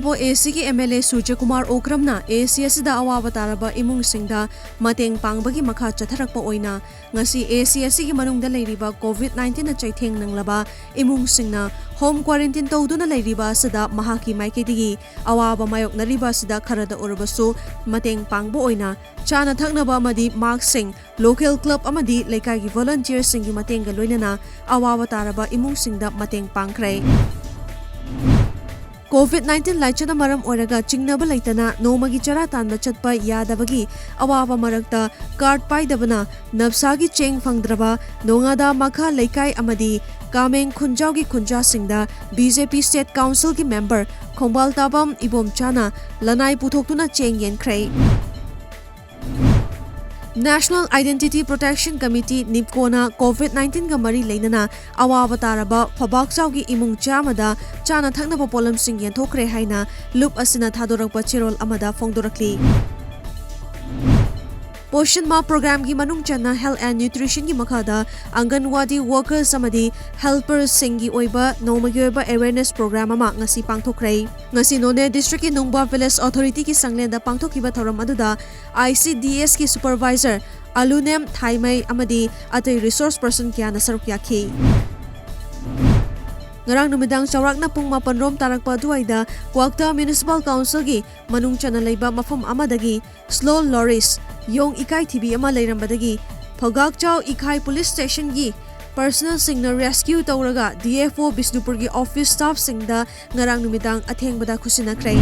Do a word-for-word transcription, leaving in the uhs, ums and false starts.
ꯑꯦ ꯁꯤꯒꯤ M L A ꯁꯨꯔꯖꯀꯨꯃꯥꯔ ꯑꯣꯀ꯭ꯔꯝꯅ ꯑꯦ ꯁꯤ ꯑꯁꯤꯗ ꯑꯋꯥꯕ ꯇꯥꯔꯕ ꯏꯃꯨꯡꯁꯤꯡꯗ ꯃꯇꯦꯡ ꯄꯥꯡꯕꯒꯤ ꯃꯈꯥ ꯆꯠꯊꯔꯛꯄ ꯑꯣꯏꯅ ꯉꯁꯤ ꯑꯦ ꯁꯤ ꯑꯁꯤꯒꯤ ꯃꯅꯨꯡꯗ ꯂꯩꯔꯤꯕ ꯀꯣꯚꯤꯗ ꯅꯥꯏꯟꯇꯤꯟꯅ ꯆꯩꯊꯦꯡ ꯅꯪꯂꯕ ꯏꯃꯨꯡꯁꯤꯡꯅ ꯍꯣꯝ ꯀ꯭ꯋꯥꯔꯦꯟꯇꯤꯟ ꯇꯧꯗꯨꯅ ꯂꯩꯔꯤꯕ ꯑꯁꯤꯗ ꯃꯍꯥꯛꯀꯤ ꯃꯥꯏꯀꯩꯗꯒꯤ ꯑꯋꯥꯕ ꯃꯥꯌꯣꯛꯅꯔꯤꯕ ꯑꯁꯤꯗ ꯈꯔꯗ ꯑꯣꯏꯔꯕꯁꯨ ꯃꯇꯦꯡ ꯄꯥꯡꯕ ꯑꯣꯏꯅ ꯆꯥꯅ ꯊꯛꯅꯕ ꯑꯃꯗꯤ ꯃꯥꯛꯁꯁꯤꯡ, ꯂꯣꯀꯦꯜ ꯀ꯭ꯂꯕ ꯑꯃꯗꯤ ꯂꯩꯀꯥꯏꯒꯤ ꯚꯣꯂꯨꯟꯇꯤꯌꯔꯁꯤꯡꯒꯤ ꯃꯇꯦꯡꯒ ꯂꯣꯏꯅꯅ ꯑꯋꯥꯕ ꯇꯥꯔꯕ ꯏꯃꯨꯡꯁꯤꯡꯗ ꯃꯇꯦꯡ ꯄꯥꯡꯈ꯭ꯔꯦ꯫ ꯀꯣꯚꯤꯗ ꯅꯥꯏꯟꯇꯤꯟ ꯂꯥꯏꯆꯠꯅ ꯃꯔꯝ ꯑꯣꯏꯔꯒ ꯆꯤꯡꯅꯕ ꯂꯩꯇꯅ ꯅꯣꯡꯃꯒꯤ ꯆꯔꯥ ꯇꯥꯟꯕ ꯆꯠꯄ ꯌꯥꯗꯕꯒꯤ ꯑꯋꯥꯕ ꯃꯔꯛꯇ ꯀꯥꯔꯗ ꯄꯥꯏꯗꯕꯅ ꯅꯞꯁꯥꯒꯤ ꯆꯦꯡ ꯐꯪꯗ꯭ꯔꯕ ꯅꯣꯉꯥꯗꯥ ꯃꯈꯥ ꯂꯩꯀꯥꯏ ꯑꯃꯗꯤ ꯀꯥꯃꯦꯡ ꯈꯨꯟꯖꯥꯎꯒꯤ ꯈꯨꯟꯖꯥꯁꯤꯡꯗ ꯕꯤ ꯖꯦ ꯄꯤ ꯁ꯭ꯇꯦꯠ ꯀꯥꯎꯟꯁꯤꯜꯒꯤ ꯃꯦꯝꯕꯔ ꯈꯣꯡꯕꯥꯜ ꯇꯥꯕꯝ ꯏꯕꯣꯝꯆꯥꯅ ꯂꯅꯥꯏ ꯄꯨꯊꯣꯛꯇꯨꯅ ꯆꯦꯡ ꯌꯦꯟꯈ꯭ꯔꯦ꯫ National Identity Protection Committee, ꯅꯤꯞꯀꯣꯅ ꯀꯣꯚꯤꯗ ꯅꯥꯏꯟꯇꯤꯟꯒ ꯃꯔꯤ ꯂꯩꯅꯅ ꯑꯋꯥꯕ ꯇꯥꯔꯕ ꯐꯕꯥꯛꯆꯥꯎꯒꯤ ꯏꯃꯨꯡ ꯆꯥꯝꯃꯗ ꯆꯥꯅ ꯊꯛꯅꯕ ꯄꯣꯠꯂꯝꯁꯤꯡ ꯌꯦꯟꯊꯣꯛꯈ꯭ꯔꯦ ꯍꯥꯏꯅ ꯂꯨꯞ ꯑꯁꯤꯅ ꯊꯥꯗꯣꯔꯛꯄ ꯆꯦꯔꯣꯜ ꯑꯃꯗ ꯐꯣꯡꯗꯣꯔꯛꯂꯤ꯫ ꯄꯣꯁꯟ ꯃꯥꯍ ꯄ꯭ꯔꯣꯒ꯭ꯔꯥꯝꯒꯤ ꯃꯅꯨꯡ ꯆꯟꯅ Health and Nutritionꯒꯤ ꯃꯈꯥꯗ ꯑꯪꯒꯟꯋꯥꯗꯤ ꯋꯥꯔꯀꯔꯁ ꯑꯃꯗꯤ ꯍꯦꯜꯄꯔꯁꯤꯡꯒꯤ ꯑꯣꯏꯕ ꯅꯣꯡꯃꯒꯤ ꯑꯣꯏꯕ ꯑꯦꯋꯦꯔꯅꯦꯁ ꯄ꯭ꯔꯣꯒ꯭ꯔꯥꯝ ꯑꯃ ꯉꯁꯤ ꯄꯥꯡꯊꯣꯛꯈ꯭ꯔꯦ꯫ ꯉꯁꯤ ꯅꯣꯅꯦ ꯗꯤꯁꯇ꯭ꯔꯤꯛꯀꯤ ꯅꯨꯡꯕ ꯚꯤꯂꯦꯖ ꯑꯣꯊꯣꯔꯤꯇꯤꯒꯤ ꯁꯪꯂꯦꯟꯗ ꯄꯥꯡꯊꯣꯛꯈꯤꯕ ꯊꯧꯔꯝ ꯑꯗꯨꯗ ꯑꯥꯏ ꯁꯤ ꯗꯤ ꯑꯦꯁꯀꯤ ꯁꯨꯄꯔꯚꯥꯏꯖꯔ ꯑꯂꯨꯅꯦꯝ ꯊꯥꯏꯃꯩ ꯑꯃꯗꯤ ꯑꯇꯩ ꯔꯤꯁꯣꯔꯁ ꯄꯔꯁꯟ ꯀꯌꯥꯅ ꯁꯔꯨꯛ ꯌꯥꯈꯤ꯫ ꯉꯔꯥꯡ ꯅꯨꯃꯤꯗꯥꯡ ꯆꯥꯎꯔꯥꯛꯅ ꯄꯨꯡ ꯃꯥꯄꯟ ꯔꯣꯝ ꯇꯥꯔꯛꯄ ꯑꯗꯨꯋꯥꯏꯗ ꯀ꯭ꯋꯥꯛꯇꯥ ꯃ꯭ꯌꯨꯅꯤꯁꯤꯄꯥꯜ ꯀꯥꯎꯟꯁꯤꯜꯒꯤ ꯃꯅꯨꯡ ꯆꯟꯅ ꯂꯩꯕ ꯃꯐꯝ ꯑꯃꯗꯒꯤ ꯁ꯭ꯂꯣ ꯂꯣꯔꯤꯁ, ꯌꯣꯡ ꯏꯀꯥꯏꯊꯤꯕꯤ ꯑꯃ ꯂꯩꯔꯝꯕꯗꯒꯤ ꯐꯒꯥꯛꯆꯥꯎ ꯏꯈꯥꯏ ꯄꯨꯂꯤꯁ ꯁ꯭ꯇꯦꯁꯟꯒꯤ ꯄꯔꯁꯅꯦꯜꯁꯤꯡꯅ ꯔꯦꯁꯀ꯭ꯌꯨ ꯇꯧꯔꯒ ꯗꯤ ꯑꯦꯐ ꯑꯣ ꯕꯤꯁꯅꯨꯄꯨꯔꯒꯤ ꯑꯣꯐꯤꯁ ꯁ꯭ꯇꯥꯐꯁꯤꯡꯗ ꯉꯔꯥꯡ ꯅꯨꯃꯤꯗꯥꯡ ꯑꯊꯦꯡꯕꯗ ꯈꯨꯠꯁꯤꯟꯅꯈ꯭ꯔꯦ꯫